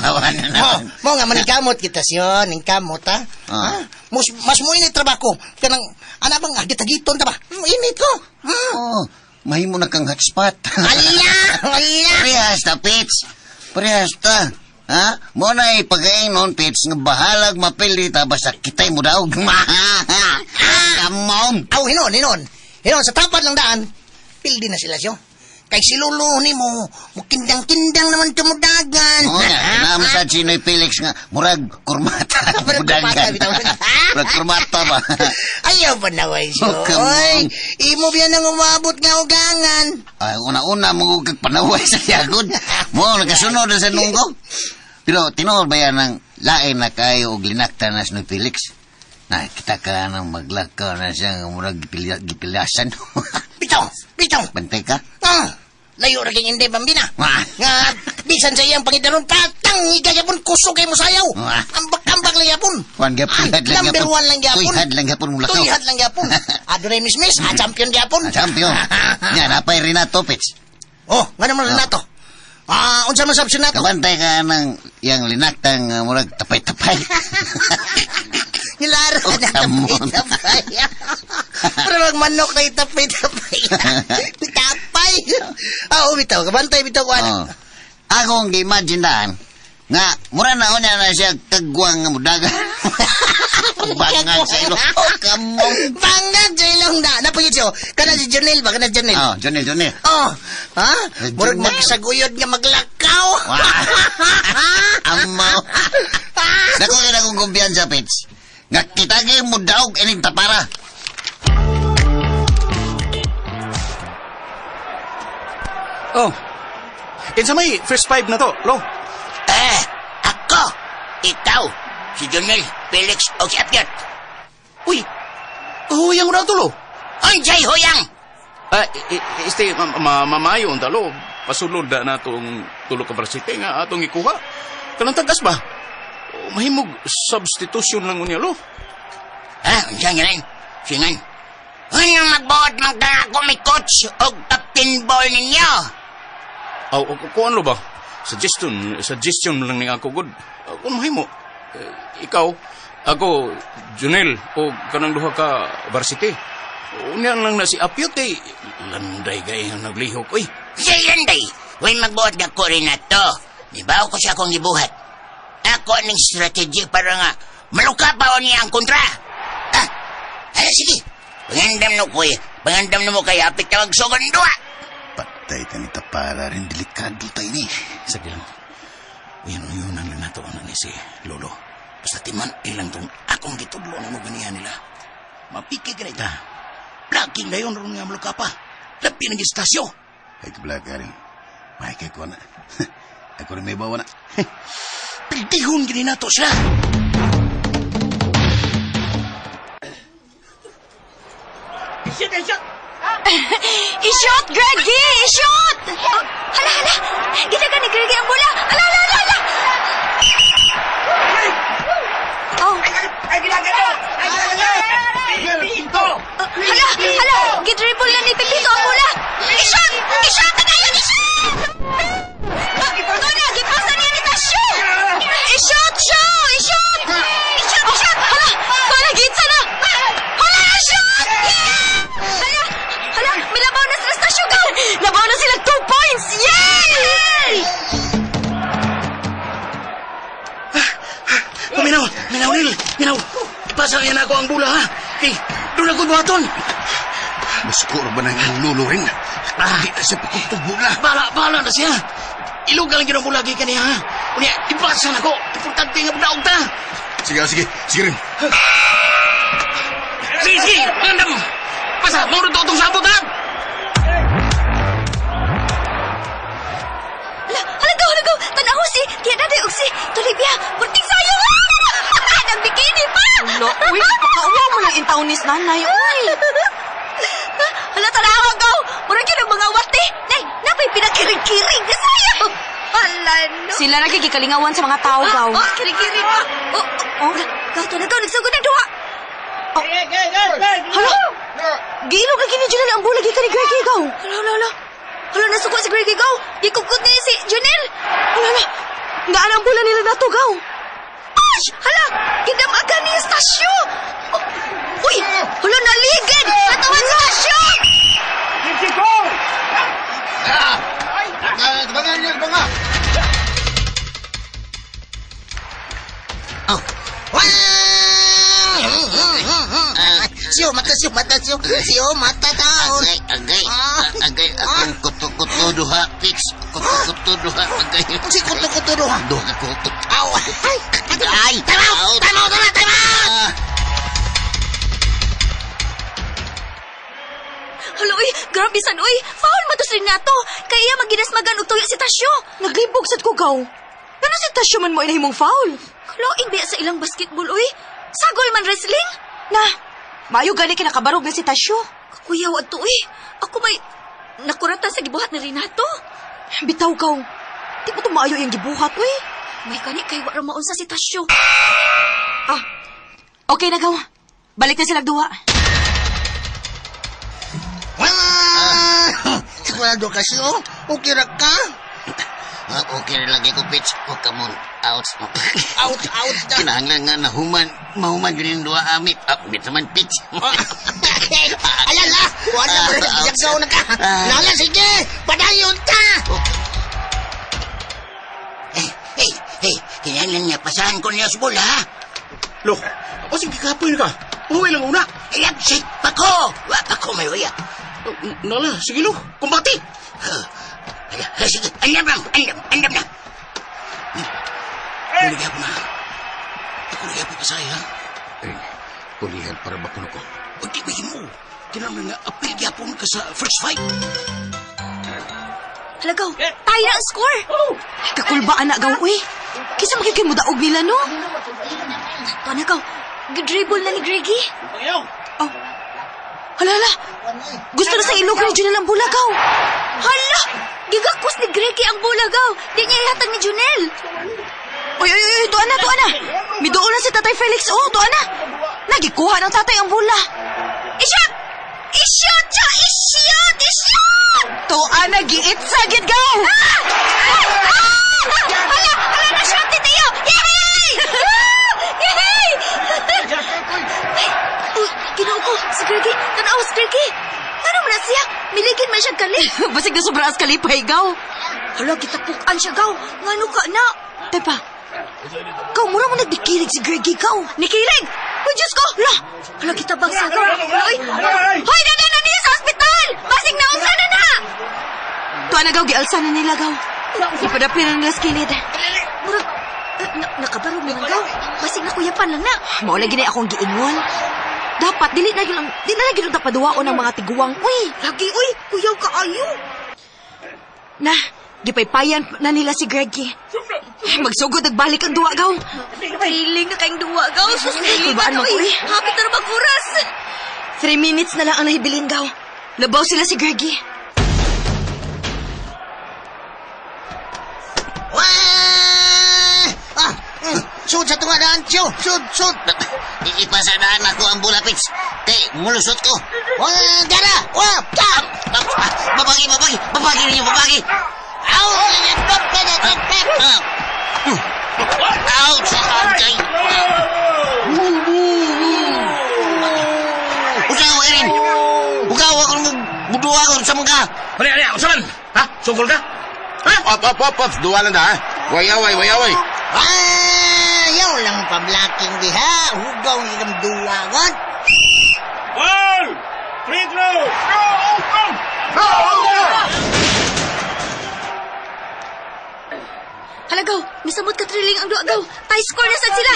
Mawa na Mo, naman. mo nga maningkamot kita siyon, ningkamot ha. Ah. Ha? Mas mas mo init trabaho ko. Kanang ana bang agit-agiton ta ba? Init ko. Hmm. Oh, mahimo na kang hotspot. Ala, ala. Parehas ta, Pits. Parehas ta. Ha? Mo na ipagain nun, Pits, nga bahalag mapili ta, basta kita'y mo daog. Come on. Aw, hinon, hinon. Hinon, sa tapad lang daan, pildi na sila siyo. Kay si Lolo ni mo, mukindang-kindang naman tumudagan. Oo nga, naman sa Chinoy Felix nga, murag kurmata. Murag kurmata, bitaw. Murag kurmata ba? Ayaw pa naway siyo. Oh, come on. Oy, imo biyan ang umabot nga ugangan. Ay, una-una mo kag panaway sa yagod. Mo, nakasunod na sa nunggo. Pero tinuod ba yan ang lain na kayo og linakta na si Noy Felix? Na, kita ka nang maglakaw na siya nga murag gipilasan. Bitaw, bitaw. Bantay ka? Ah, layo ra king hindi bambina. Wah. Nga, bisan sa iyang pangidaron, patang igayapon, kusog kay mo sayaw. Wah. Ambak-ambak lang yapon. Kuan gyapon, Ay, tuyhad lang number gyapon. one lang gyapon. Tuyhad lang gyapon mo lakaw. Tuyhad lang gyapon. Adunay mismis, ah, champion gyapon. Ah, champion. Nga, napay Renato Pits. Oh, nga naman Renato. Ah, unsa man sab si Renato? Kabantay ka ng yang linaktang murag tapay-tapay. Nilaro Oh, na come on. tapay-tapay. Pero magmanok na itapay-tapay. Tapay. Ah, oh, bitaw, kabantay bitaw ko Oh. Akong gi-imagine daan, nga, mura na unya na siya kagwang nga mudagan. Bangag sa ilo. Oh, come on. Bangag sa ilong na. Napagit siyo. Kana si Jonel ba? Kana si Jonel. Oh, Jonel, Jonel. Oh, ha? Murag Jonel. magsaguyod nga maglakaw. Wah. Amaw. Dako kay akong kumpiyansa, Pits. Nga kita kay mo daog ining tapara. Oh. Kinsa may first five na to, lo? Eh, ako, ikaw, si Jonel, Felix, o si Apyot. Uy, huyang na to, lo. Unsay huyang! Ah, este, mamayo ang talo. Pasulod na na itong tulo ka varsity nga atong ikuha. Kanang tagas ba? Mahimog substitution lang unya, lo. Ha, unsa nga rin? Singan. Ano magbuot man ka ako may coach og captain ball ninyo? Aw, kuan lo ba? Suggestion lang ni ako, good. Kung mahimo, ikaw, ako, Junel, o kanang duha ka varsity. Unya lang na si Apyot, eh. Landay gay ang naglihok, uy. Si Landay, way magbuot nga ko rin na to. Di ba ako siya akong gibuhat? Ako ning strategy para nga maluka pa niya ang kontra. Ah, ala sige. Pangandam no ko eh. Pangandam no mo kay apit tawag sugon duha. Patay ta ni tapara rin, delikado tayo ni. Sige lang. Uyan, uyan ang nato na ni si Lolo. Basta timan ilang tong akong gitudlo na mo ganihan nila. Mapiki ka ta. Blocking na yun ron nga maluka pa. Lapi ng istasyo. Ay, kabla ka rin. May kay ko na. Ako rin may bawa na. Pildihon gini nato sila. I-shoot, Greggy! I-shoot! Oh, hala, hala! Gitagan ni Greggy ang bola! Hala, hala, hala, hala! Oh. Hala, hala! Gidribble na ni Pepito ang bola! I-shoot! I-shoot! Tagayon! I-shoot! Tona, gipasa niya ni Tasyo! I-shoot! Show! I-shoot! I-shoot! I-shoot! Hala! Hala, gitsa na! Hala, i-shoot! Hala! Hala! Milabaw na sila sa Tasyo! Go! Labaw na sila 2 points! Yay! Paminaw, minaw nil, minaw. Ipasa niya na ako ang bola ha. Kay, doon ako buhaton. Maskor ba na yung lulo rin? Di na siya pakuntog bola. Bala, bala na siya. Ilog lang yun ang bola kay kaniya ha. Unya, ipasa na ko. Importante nga daog ta. Sige, sige, sige rin. Sige, sige, pangandam. Pasa, mauro to itong sabot ha. Tanaw si Tia Daday ug si Tolibia. Purting sayo. Nagbikini pa. Hala, uy, pakauwa mo lang intawnis nanay, uy. Hala, tanawa gaw. Murag yun ang mga wate. Nay, napay pinakiring-kiring ka sayo. Hala, no. Sila nagigikalingawan sa mga tao, gaw. Oh, kiring-kiring pa. Oh, oh, oh. Gaw, to na gaw. Nagsugod na duha. Oh. Hala! Giilog lagi ni Junel ang bola gikan ni Greggy, gaw. Hala, hala, hala. Hala, nasuko si Greggy, gaw. Gikugkod na si Junel. Hala, hala. Gaan ang bola nila nato, gaw. Ash! Hala! Gidamagan ni Estasyo! Oh, uy! Hala, naligid! Katawan sa Estasyo! Oh. Siyo, mata, siyo, mata, siyo. Siyo, mata taon. Agay, agay, agay, akong kuto-kuto duha, Pits. Kuto-kuto duha, agay. Si kuto-kuto duha. Duha ka kuto. Aw, ay, Ay, time out, time out, time out! Hala, uy! Grabe san, uy! Foul man to si Renato! Kaya iya maginasmagan og tuyo si Tasyo! Naglibog sad ko, gaw. Ngano si Tasyo man mo inahimong foul? Kaloing biya sa ilang basketball, uy! Sagol man wrestling! Na, maayo gani kinakabarog na si Tasyo. Kakuyaw adto, uy! Ako may nakuratan sa gibuhat ni Renato. Bitaw, gaw. Di mo to maayo yung gibuhat, uy. May gani kay wa ra maunsa si Tasyo. Ah, okay na, gaw. Balik na sila duha. Wah! Sigurado ka siyo? Okay ra ka? Okay na lagi ko, Pits. O, come on. Out. Out, out na. Kinahanglan nga nahuman. Mahuman yun yung duha amit. Ah, bit naman, Pits. Alala, wala na Ah, bisagaw na ka. Ah. Nala, sige, padayon ta. Hey, hey, hey, kinahanglan niya. Pasahan ko niya sa bola, ha? Lo, o sige kapoy na ka. Uwi lang una. Ilapsik pa ko. Wa pa ko may uya. Nala, sige lo, kumbati. Ala, sige, andam lang, andam, andam na. Huli na. Ako na gyapon pasay, ha? Eh, pulihan para ba kuno ko? O di ba mo? Kinahanglan nga apil gyapon ka sa first fight. Hala, gaw! Tayo na ang score! Ay, kakulbaan na, gaw, uy. Kisa magiging mo daog nila, no? Ito na, gaw! Gidribble na ni Greggy. Oh. Hala, hala. Gusto na sa ilog ni Junel ang bola, gaw. Hala! Gigakos ni Greggy ang bola, gaw! Di niya ihatag ni Junel! Uy, uy, uy, tuan na, tuan na. Miduol na si Tatay Felix. Oh, tuan na. Nagikuha ng tatay ang bola. I-shot! I-shot siya! I-shot! I-shot! Tuan na, giit sa gid, gaw. Ah! Ah! Ah! Hala! Hala! Na-shot ni Teo! Yay! Ah! Yay! Ay! Uy! Ginoo ko! Si Greggy! Tanaw si Greggy! Ano man na siya? Miligin man siya kali. Basig na sobra as kalipay, gaw. Hala, gitapukan siya, gaw. Ngano ka na? Tepa, gaw, mura mo nagdikilig si Greggy, gaw. Nikilig! Uy, Diyos ko! Hala! Hala, kita bang sa gaw? Uy! Hoy, dada na niya sa ospital! Basig na unsa na na! Tuan na, gaw, gialsa na nila, gaw. Ipadapin na nila sa kilid. Murag, nakabarog naman gaw. Basig na kuyapan lang na. Mao lagi na akong giingon. Dapat dili na gyud di na lagi gyud paduwaon ang mga tiguang. Uy, Lagi, uy! Kuyaw ka ayo! na, gipaypayan na nila si Greggy. Magsugod nagbalik ang duwa gaw. Feeling na kayong duwa, gaw. Sus, Kulbaan diligan, mo, uy. uy. Hapit na mag oras. 3 minutes na lang ang nahibilin gaw. Labaw sila si Greggy. Wah! Ah, sud sa tunga daan, siyo. Sud, sud. Ipasadaan ako ang bola, Pits. Kay, mulusot ko. Wah, gara. Wah, ka. Babagi, babagi. Babagi ninyo, babagi. Aw, pep, pep, pep, pep. Ouch! Agay! Usaw, Erin! Ugaw ako ng buduwa ko sa mga! Hali, hali, usa man. Ha? Sugol ka? Ha? Op, op, op, op. Duwa lang da, ha? Way, away, way, away. Ah, yaw lang pablaking diha. Hugaw ni kang duwagon. Ball! Free throw! Go! Go! Hala, gaw. Misamot ka triling ang duwa, gaw. Tie score na sad sila.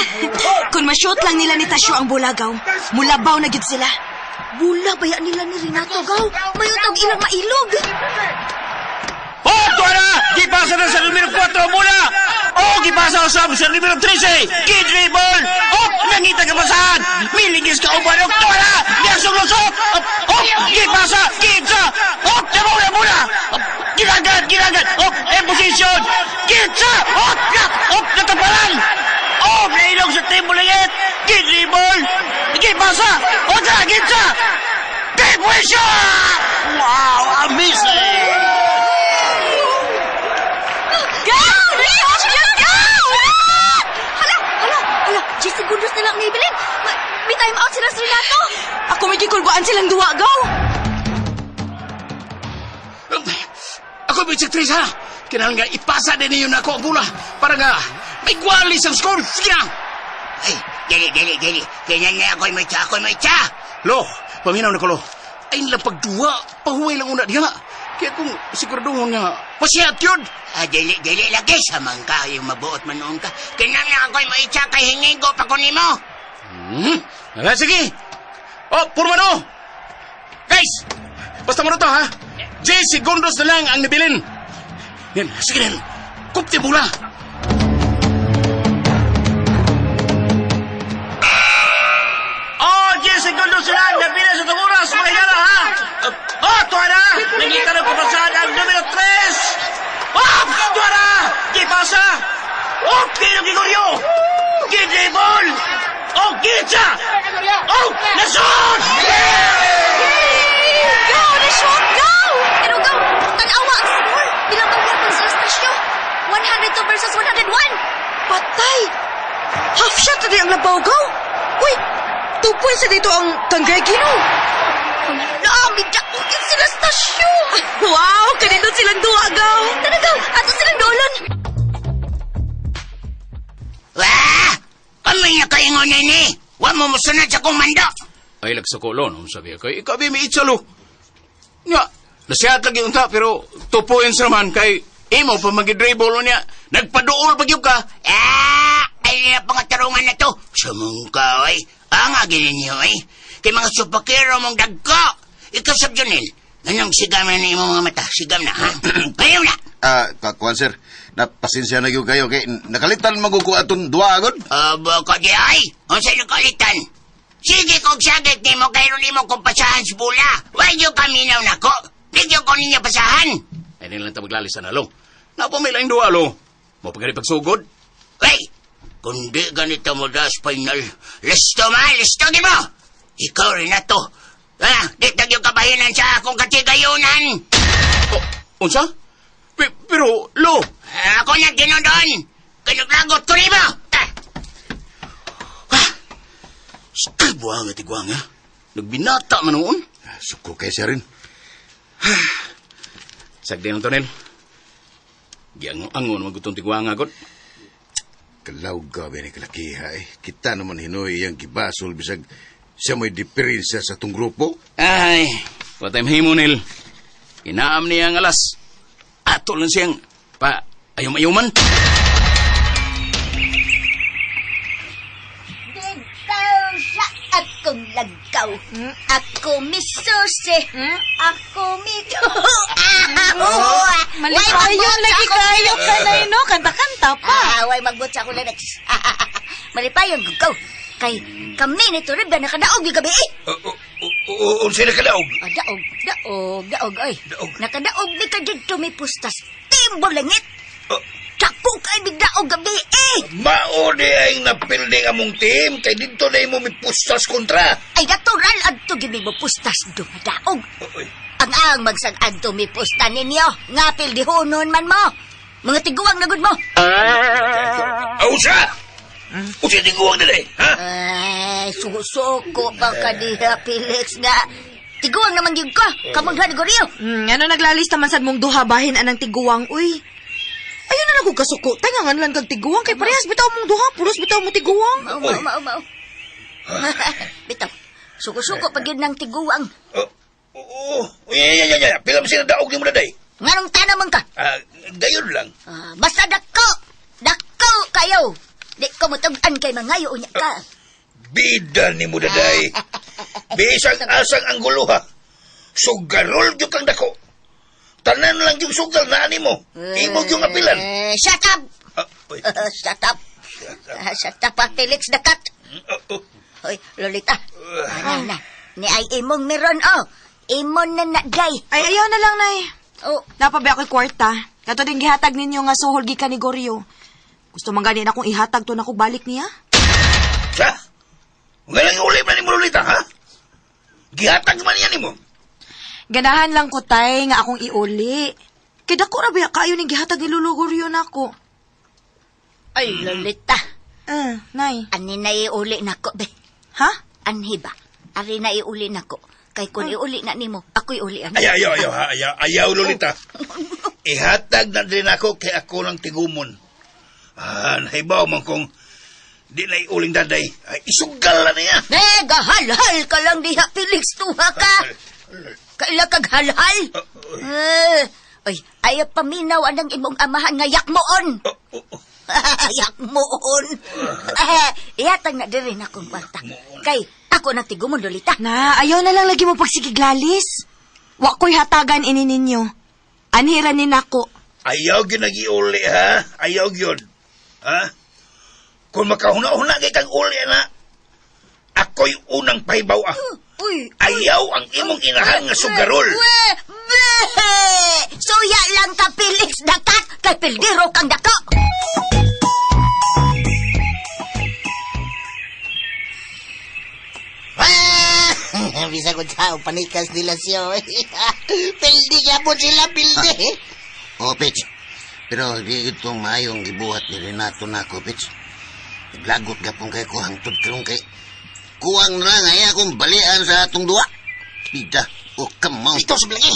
Kung ma-shoot lang nila ni Tasyo ang bola gaw, mulabaw na gyud sila. Bula baya nila ni Renato, gaw. Mayo tawag ilang mailog. Ball! tuwa na! Gipasa na sa numero 4 muna! Oh, gipasa usab sa numero 13! Gidribble! Oh, nangita ka pasahan! Miligis ka uban! Oh, tuwa na! Niasong lusot! Oh, oh, gipasa! Gitsa! Oh, tamo na muna! Oh, ginagan! Ginagan! Oh, in position! Gitsa! Oh, na! Oh, natapalan! Oh, nailog sa team Bulangit! Gidribble! Gipasa! Oh, tara! Gitsa! Depression! Wow, amazing! Go! Go! Go! Hala, hala, hala. 10 segundos na lang naibilin. May time out sila sa Renato. Ako may gikulbaan silang duwa, go! Ako may Tris ha. Kinahanglan nga ipasa din ninyo na ako ang bola para nga may gwalis ang score. Sige na! Ay, dili, dili, dili. Ganyan nga ako'y may tsa, ako'y may tsa. Lo, paminaw na ko lo. Ay nilang pagduwa, pahuway lang una diha. Kaya kung sigurado nga, pasiyat yun. Ah, dili, dili lagi. Samang ka, yung mabuot man noon ka. Kinahanglan ako'y may tsa, kay hingigo pa ko nimo. Ah, sige. Oh, purma no. Guys, basta mo na to ha. 10 segundos na lang ang nabilin. Yan, sige rin. Kupti bola. Oh, 10 segundos na lang. Nabilin sa itong oras. Mga higala, ha? Oh, tuwa na. Nangita ng pumasahan ang numero 3. Oh, tuwa na. Gipasa. Oh, Pino Gigorio. Gidribol. Oh, Gitsa. Oh, nasod! Go! Na-shot! Go! Pero go! Tanawa ang score! Bilang pagyapon sa estasyo. 102 versus 101! Patay! Half shot na di ang labaw, go! Uy! 2 points na dito ang Kanggay Gino! Hala! Midakugin sila stasyo! Wow! Kanindot silang duwa, go! Tara, go! Ato silang dolon! Wah! Kami na kaingon ni. Wa mo musunod sa komando. Ay, lagsako lo, no? Sabi ko, ikaw may itsalo. Nga, nasihat lagi unta, pero 2 points naman kay imo pa mag-dribble niya. Nagpaduol pag yun ka. Ah! Ay, na pangatarungan na to. Sumungka, oy. Ang agilin niyo, oy. Kay mga supakero mong dagko. Ikaw, Sab Junel, anong sigam na ni imong mga mata? Sigam na, ha? Ayaw na! Ah, kuan sir, napasensya na gyud kayo kay nakalitan maguko atong duwa agad. Aba ka di ay! Unsa nakalitan? Sige kog sagit nimo kay ron nimo kong pasahan sa bula. Wa gyud kaminaw nako. Di gyud ko ninyo pasahan. Ay, nilang tabaglalis na lo. Napa may laing duwa, lo. Mo pagkari pagsugod. Wey! Kung di ganito mo das final, listo ma, listo di mo! Ikaw rin na to. Ah, di tagyo kabahinan sa akong katigayunan. Oh, unsa? Pero, lo, Ah, ako na ginodon. Kinuglagot ko nimo. Ah, buwang at iguang, ha? Nagbinata man noon. Suko kay sir rin. Sagdi ng tonel. Giango-ango naman gutong tigwang agad. Kalaw gabi ni kalakiha eh. Kita naman hinoy iyang gibasol bisag siya may diferensya sa tong grupo. Ay, patay mahimo nil. Inaam niya ang alas. Ato lang siyang pa ayom-ayoman. Dito sa akong lagkaw. Ako misusi. Ako mi... Malipayon lagi kayo ka na no? Kanta-kanta pa. Ah, way magbot sa akong lyrics. Malipayon ko. Kay kami ni Toribia nakadaog yung gabi eh. Unsay nakadaog? Ah, daog, daog, daog, ay. Daog. Nakadaog ni ka dito may pustas. Timbo langit. Oh. Dako kay bigdaog gabi eh. Mao di ay napilding among team kay didto na imo mipustas kontra. Ay natural adto gibi mo pustas dumadaog. Oy. Ang magsag adto mi pusta ninyo. Nga pildihonon man mo. Mga tiguang na gud mo. Ausa! Usa tiguang dili, ha? Ay, suko pa ka diha, Felix nga. Tiguang naman gyud ko. Kamong duha ni Gorio. Ano naglalista man sad mong duha bahin anang tiguang, uy. Ayun na lang kung kasuko. Tanga nga lang kag tiguang. Kay parehas bitaw mong duha. Pulos bitaw mo tiguang. Mao, mao, mao, mao. Bitaw. Suko-suko pa gyud ng tiguang. Oo. Yeah, yeah, yeah, yeah. Pila man sila daog nimo daday? Nganong tanaman ka? Ah, gayon lang. Ah, basta dako. Dako kayo. Di ko mutug-an kay mangayo unya ka. Bida ni mo daday. Bisang asang ang gulo ha. Sugarol gyud kang dako. Tanan lang yung sugal na ani mo. Imo yung apilan. Eh, shut up! Ah, uy. Shut up. Shut up, ah, Felix the cat. Oh, oh. Hoy, Lolita. Ana na. Ni ay imong meron, oh. Imon na na, day. Ay, ayaw na lang, Nay. Oh, Napabi ako'y kwarta. Kato din gihatag ninyo nga suhol gikan ni Goryo. Gusto man gani na akong ihatag to na ko balik niya. Sa? Nga lang uli man ni mo, Lolita, ha? Gihatag man yan nimo. Ganahan lang ko, tay, nga akong iuli. Kay dako ra ba kayo ning gihatag ni Lolo Goryo nako. ay, Lolita. Nay. Ani na iuli nako, be. Ha? Anhi ba? Ari na iuli nako. Kay kung iuli na nimo, ako'y uli ani. Ayaw, ayaw, ayaw, ha? Ayaw, ayaw, Lolita. Ihatag na din ako kay ako lang tigumon. Ah, nahibaw man kung di na iuling daday. Ay, isugal na niya. Eh, gahalhal ka lang diha, Felix, tuha ka. Kaila kag halhal. Eh, ay, ayaw paminaw anang imong amahan nga yakmoon. Oh, oh, oh. Yakmoon. Eh, ihatag na diri na akong kwarta. Kay, ako nang tigumon, Lolita. Na, ayaw na lang lagi mo pagsigiglalis. Wa ko'y hatagan ini ninyo. Anhira ni nako. Ayaw gyud nagiuli, ha? Ayaw gyud. Ha? Kung makahuna-huna kay kang uli na, ako'y unang pahibaw, ah. Uy, Ayaw ang imong inahan nga sugarol. We, be! Suya lang ka, Felix, dakat! Kay pildiro kang dako! Ah! Bisa ko tao, panikas nila siya. Pildi yapon sila, pildi. Oh, Pitch. Pero di itong maayong gibuhat ni Renato nako, Pitch. Naglagot gapon kay ko hangtod karon kay kuwang na lang ay akong balian sa atong duwa. Bida, oh, come on. Ito sa lagi.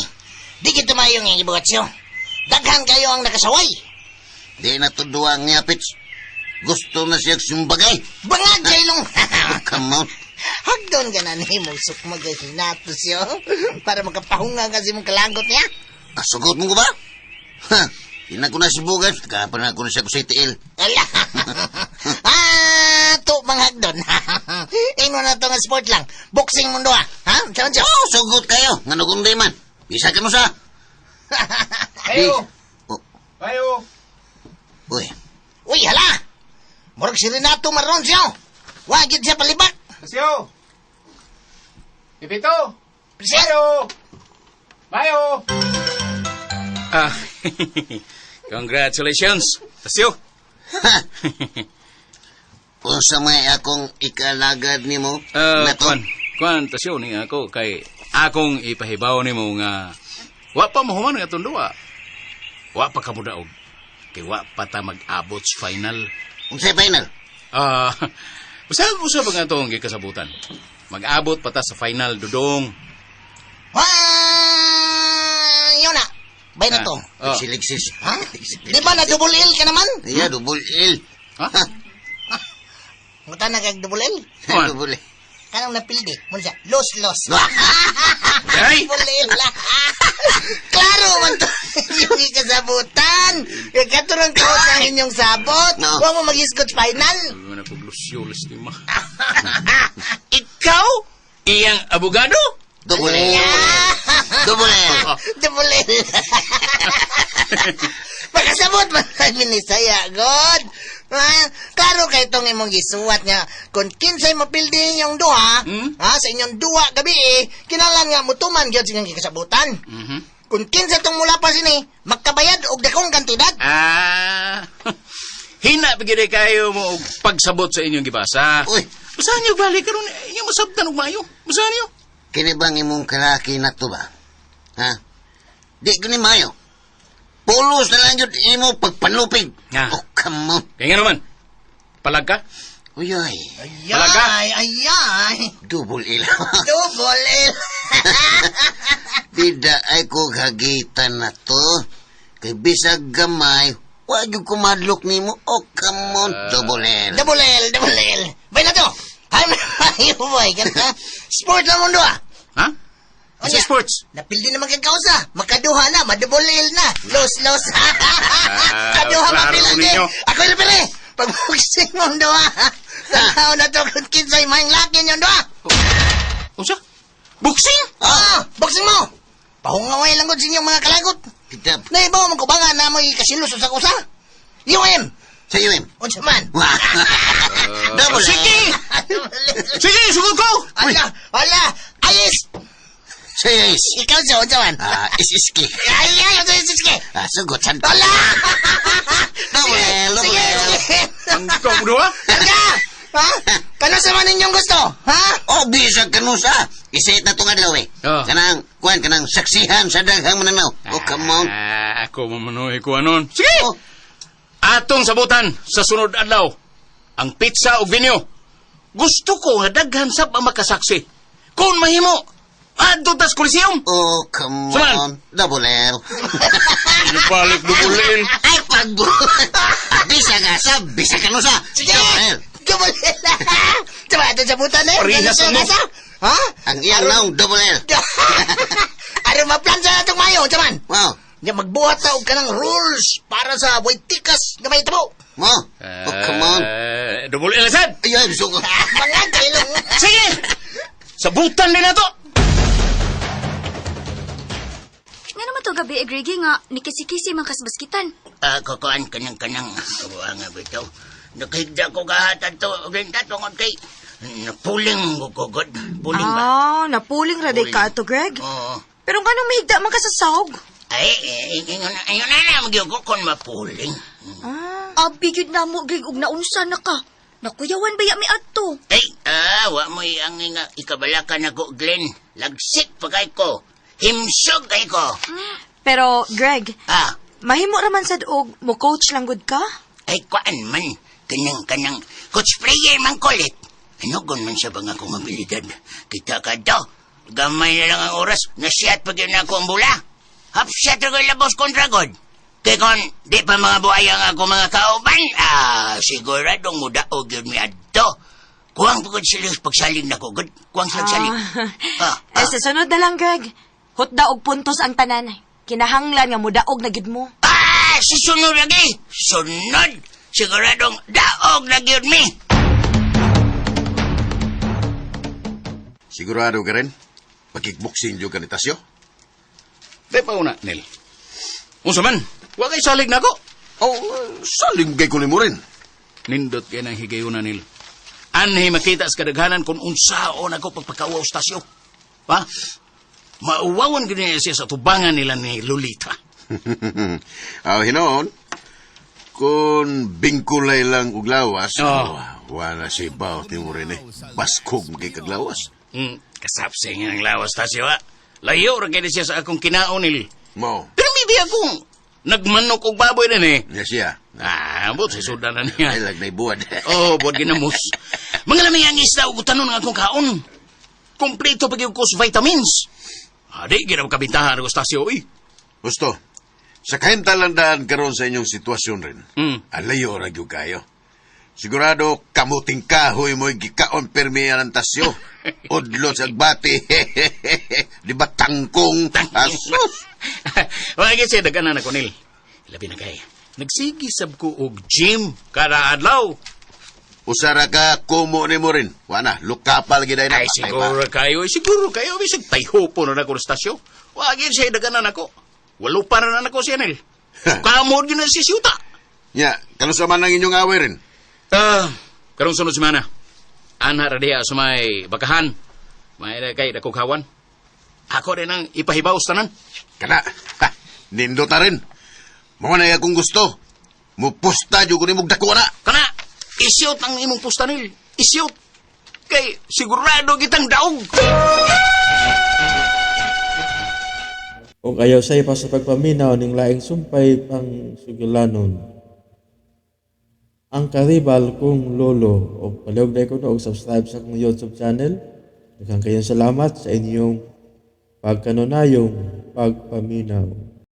Di kita maayong yung gibuhat siya. Daghan kayo ang nakasaway. Di na to duwa niya, Pitch. Gusto na siya sumbagay. Bangag kay long. Oh, come on. Hagdon ka na ni mong sukmag kay Renato siya. Para makapahunga kasi mong kalanggot niya. Ah, sugot mo ko ba? Ha, di na ko na sibugan. Kapan na ko na siya ko sa itiil. Ala. Ah, to mga hagdon. Ino na to nga sport lang. Boxing mundo ah. Ha? Saan siya? Oh, sugot kayo. Ngano kung di man. Bisa ka mo sa. Ayo! Oh, Ayo! uy, Uy, hala! Murag si Renato maron siya. Wagid siya palibak. Tasyo! Pipito! Present! Mayo! Mayo! Ah, congratulations, Tasyo! Ha! Unsa may akong ikalagad nimo na to? Kwan, Tasyo, ni ako kay akong ipahibaw nimo nga wa pa mahuman nga atong duwa. Wa pa kamudaog. Kay wa pa ta mag-abot sa final. Unsay final? Ah, basta usa pa nga atong gikasabutan. Mag-abot pa ta sa final, Dudong. Ah, yun na. Bay na to. Ah, oh. Siligsis. Ha? Di ba na double L ka naman? Yeah, double L. Ha? Nguta na kag double L? Kuan. Double L. Kanang napildi. Muna siya, los, los. Ay! Double L. Klaro man to. Yung ikasabutan. Katurang ko sa inyong sabot. No. Huwag mo mag-isgot final. Sabi mo na kog lusyolis ni ma. Ikaw? Iyang abogado? Double L. Double L. Double L. Makasabot man sa minisaya, God. Ah, klaro kay itong imong gisuwat niya. Kung kinsay mapildi inyong duha, ha, sa inyong duha gabi eh, kinalan nga mutuman gyud sa inyong gikasabutan. Mhm. Kung kinsa itong mula pa sini, magkabayad og dakong kantidad. Ah. Hina pa gid kayo mo og pagsabot sa inyong gibasa. Uy. Basahan niyo balik karon inyo masabtan og maayo. Basahan niyo. Kini bang imong kalaki na to ba? Ha? Di ko ni Mayo. Pulos na lang yun imo pagpanlupig. Ah. Oh, come on. Kaya nga naman. Palag ka? Uy, ay. Talaga? Ayay, ayay. Double L. Double L. Bida ay ko hagitan na to. Kay bisag gamay, wag yung kumadlok nimo. Oh, come on. Double L. Double L, double L. Bay na to. Ay, ay, boy. Ganda. Sport lang mundo ah. Ha? Sa Unya, sports. Napildi naman kang kausa. Makaduha na, madouble L na. Los, los. Kaduha klaro mapildi. ninyo. Ako yung pili. Pag-boxing mundo ah. Tanaw na to kung kinsay maing laki niyong duha. Unsa? Boxing? Ah, boxing mo. Pahungaway lang ko sa inyong mga kalagot. Kitab. Naibaw man ko ba nga na mo'y kasilos sa kusa? UM! Sa UM. Unsa man? Double Sige! Sige, sugod ko! Ala, ala, ayos! Sa is. Ikaw sa unsa man? Ah, isiski. Ay, ay, unsa isiski? Ah, sugot san. Ala! Double L, double Sige, L. sige! Ang ikaw mo ha? Karga! Ha? Kano sa man inyong gusto? Ha? Oh, bisag kanusa. Isit na itong adlaw eh. Oh. Kanang, kuan, kanang saksihan sa daghang mananaw. Oh, come on. Ah, ako mamunuhi ko anon. Sige! Oh. Atong sabutan sa sunod adlaw. Ang pizza ug vinyo. Gusto ko nga daghan sab ang makasaksi. Kung mahimo, adto tas Coliseum. Oh, come Suman. on. Double L. Balik dubulin. Ay, pagbo. Bisag asa, bisag kanusa. Sige! Double L. Double L! Diba, ito sa butan eh? Parehas mo. Ha? Ang iyang naong double L. Aron maplan sa atong mayo, unsa man? Wow. Nya magbuhat ta og kanang rules para sa way tikas nga mahitabo. Mo. Oh, come on. Double L sad. Ay, ay, gusto ko. Mga kailong. Sige! Sabutan din nato. Nga naman to gabi, Gregi nga, nikisi-kisi man kasbaskitan. Ah, kukuan kanang kanang awa nga bitaw. Nakahigda ko kahatag to renta tungod kay napuling ko kugod. Puling ba? Ah, napuling ra day Puling. ka ato, Greg. Oo. Pero nganong mahigda man ka sa sahog? Ay, eh, ingon ingon na na magyud ko kon mapuling. Ah. Abi gyud na mo, Greg, ug naunsa na ka. Nakuyawan ba ya mi adto? Ay, wa mo ang nga ikabalakan ako, Glenn. Lagsik pa kay ko. Himsog kay ko. Pero, Greg, Ah, mahimo ra man sad og mo coach lang gud ka? ay kuan man. Kanang kanang coach player man kulit. Ano gun man sa bang akong abilidad? Kita ka daw. Gamay na lang ang oras. Nasiyat pag yun ako ang bula. Half shot ko labos kontra god. Kay kon, di pa mga buhay ang ako mga kauban. Ah, siguradong mudaog yun mi adto. Kuwang pagod sila pagsalig na ko. God, kuwang sila salig. Ah, Eh, sa sunod na lang, Greg. Hutda og puntos ang tanan. Kinahanglan nga mudaog na gid mo. Ah, susunod lagi. Sunod. Siguradong daog na gyud mi. Sigurado ka rin? Pagkikboxing ka ni Tasyo? Di pa una, Nel. Unsa man? Wa kay salig nako. Oh, saling kay kunin mo rin. Nindot kay nang higayuna nil. Anhi makita sa kadaghanan kung unsaon ako pagpakauwaw sa tasyo. Ha? Mauwawan gid niya siya sa tubangan nila ni Lolita. Aw, hinoon, kung bingkulay lang og lawas, Oh. wala si baot ni mo rin eh. Baskog mo kay kaglawas. Kasapsing ang lawas tasyo ha. Layo ra kay siya sa akong kinaon nil. Mo, Pero maybe akong nagmanok og baboy din eh. niya siya. Ah, but si sudan na niya. Ay, lagnay buwad. Oh, buwad ginamos. Mga lamig ang isda ug tanon nga akong kaon. Kompleto pag ko sa vitamins. Adi, ginaw kabintahan ako stasyo, uy. Gusto, sa kahimta lang daan karon sa inyong sitwasyon rin. Alayo ra gyud kayo. Sigurado, kamuting kahoy mo'y gikaon permiya ng tasyo. Udlo sa agbati. Di ba tangkong? Asus! Wala kasi, daganan ako, Nil. Labi na kay. Nagsigisab ko og gym kada adlaw. Usara ka, kumo ni mo rin. Wana, lukapal giday na. Ay, siguro kayo. Ay, siguro kayo. Bisag tayhopo na ako sa stasyo. Wala siya, daganan ako. Walo pa na ako siya, Nil. Kamod yun na si Siyuta. Nya, kanusa man ang inyong away rin? Ah, karong sunod semana. Anha ra diha sa may bakahan. May na kay dakog hawan. Ako din ang ipahibaw sa tanan. Kana, ha, nindot na rin. Mga na akong gusto. Mupusta jud ko ni dako na. Kana, isyot ang imong pustanil. Isyot. Kay sigurado kitang daog. Ug ayaw say pa sa pagpaminaw ning laing sumpay pang sugilanon. Ang karibal kong lolo og palihog na ko og subscribe sa akong YouTube channel. Daghang kayong salamat sa inyong pagkanunayong pagpaminaw.